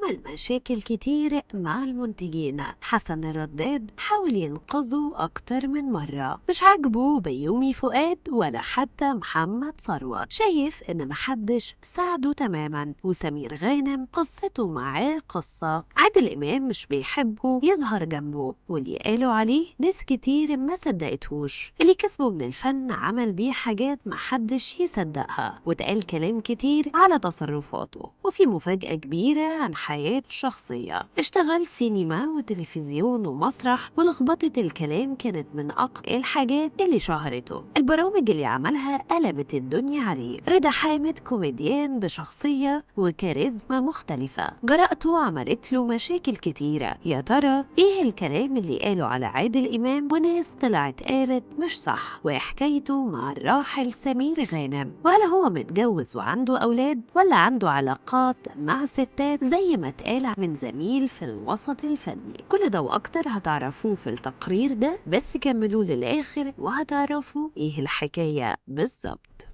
عمل مشاكل كتير مع المنتجين. حسن الرداد حاول ينقذه أكتر من مرة، مش عاجبه بيومي فؤاد ولا حتى محمد ثروت، شايف إن محدش ساعده تماما، وسمير غانم قصته معاه قصة. عادل إمام مش بيحبه يظهر جنبه، واللي قالوا عليه ناس كتير ما صدقتهوش. اللي كسبه من الفن عمل بيه حاجات محدش يصدقها، واتقال كلام كتير على تصرفاته. وفي مفاجأة كبيرة عن حياته الشخصية، اشتغل سينما وتلفزيون ومسرح، ولخبطة الكلام كانت من أقوى الحاجات اللي شهرته. البرامج اللي عملها قلبت الدنيا عليه. رضا حامد كوميديان بشخصية وكاريزما مختلفة، جرأته عملت له مشاكل كتيرة. يا ترى ايه الكلام اللي قاله على عادل إمام وناس طلعت قالت مش صح؟ وحكايته مع الراحل سمير غانم، وهل هو متجوز وعنده أولاد ولا عنده علاقات مع ستات زي ما اتقال من زميل في الوسط الفني؟ كل ده وأكتر هتعرفوه في التقرير ده، بس كملوه للآخر وهتعرفوا ايه الحكاية بالظبط.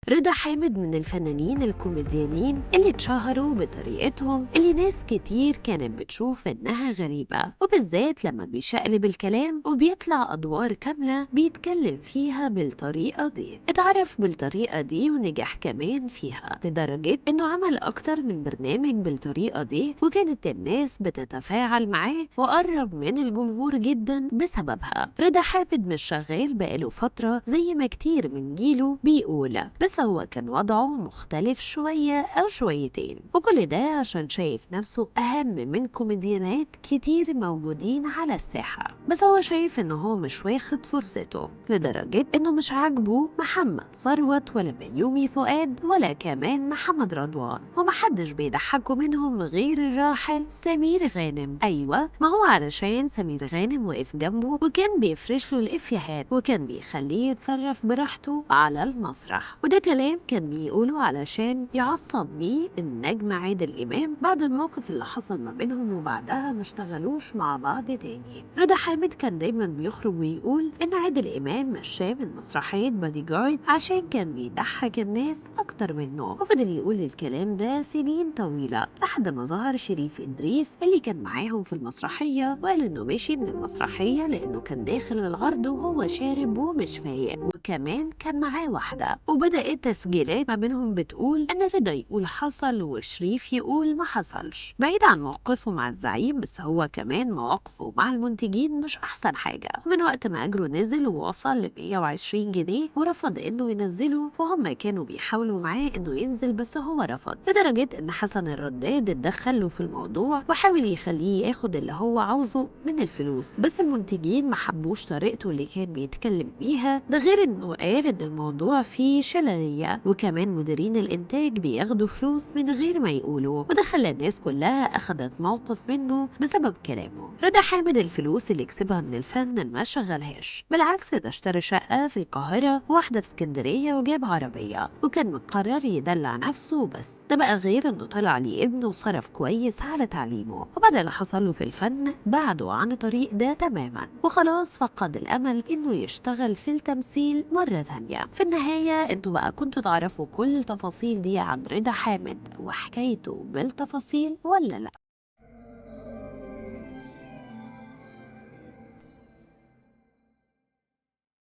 رضا حامد من الفنانين الكوميديانين اللي اتشهروا بطريقتهم اللي ناس كتير كانت بتشوف انها غريبة، وبالذات لما بيشقلب الكلام وبيطلع ادوار كاملة بيتكلم فيها بالطريقة دي. اتعرف بالطريقة دي ونجح كمان فيها، لدرجة انه عمل اكتر من برنامج بالطريقة دي، وكانت الناس بتتفاعل معاه وقرب من الجمهور جدا بسببها. رضا حامد مش شغال بقاله فترة زي ما كتير من جيله بيقول، بس هو كان وضعه مختلف شوية أو شويتين، وكل ده عشان شايف نفسه أهم من كوميديانات كتير موجودين على الساحة. بس هو شايف إن هو مش واخد فرصته، لدرجة إنه مش عاجبه محمد ثروت ولا بيومي فؤاد ولا كمان محمد رضوان، ومحدش بيضحكه منهم غير الراحل سمير غانم. أيوة، ما هو علشان سمير غانم وقف جنبه وكان بيفرش له الإفيهات وكان بيخليه يتصرف براحته على المسرح، وده كلام كان بيقوله علشان يعصب بيه النجم عادل إمام بعد الموقف اللي حصل ما بينهم، وبعدها ما اشتغلوش مع بعض تاني. رضا حامد كان دايما بيخرج ويقول إن عادل إمام مشاه من مسرحية بادي جارد عشان كان بيضحك الناس أكتر منه، وفضل يقول الكلام ده سنين طويلة لحد ما ظهر شريف إدريس اللي كان معاهم في المسرحية وقال إنه مشي من المسرحية لأنه كان داخل العرض وهو شارب ومش فايق، وكمان كان معاه واحدة. وبدأت تسجيلات ما بينهم بتقول ان رضا يقول حصل وشريف يقول ما حصلش. بعيد عن موقفه مع الزعيم، بس هو كمان مواقفه مع المنتجين مش احسن حاجة. من وقت ما اجره نزل ووصل ل 120 جنيه ورفض انه ينزله، وهم كانوا بيحاولوا معاه انه ينزل بس هو رفض، لدرجة ان حسن الرداد اتدخل له في الموضوع وحاول يخليه ياخد اللي هو عاوزه من الفلوس، بس المنتجين ما حبوش طريقته اللي كان بيتكلم بيها، ده غير انه قال ان الموضوع فيه شلل، وكمان مديرين الإنتاج بياخدوا فلوس من غير ما يقولوا، وده خلى الناس كلها أخدت موقف منه بسبب كلامه. رضا حامد الفلوس اللي كسبها من الفن ما شغلهاش، بالعكس ده اشترى شقة في القاهرة وواحدة في اسكندرية وجاب عربية، وكان مقرر يدلع نفسه بس. ده بقى غير انه طلع ليه ابنه وصرف كويس على تعليمه، وبعد اللي حصل له في الفن بعده عن الطريق ده تماما، وخلاص فقد الأمل انه يشتغل في التمثيل مرة ثانية. في النهاية انتوا بقى كنتوا تعرفوا كل التفاصيل دي عن رضا حامد وحكايته بالتفاصيل ولا لا؟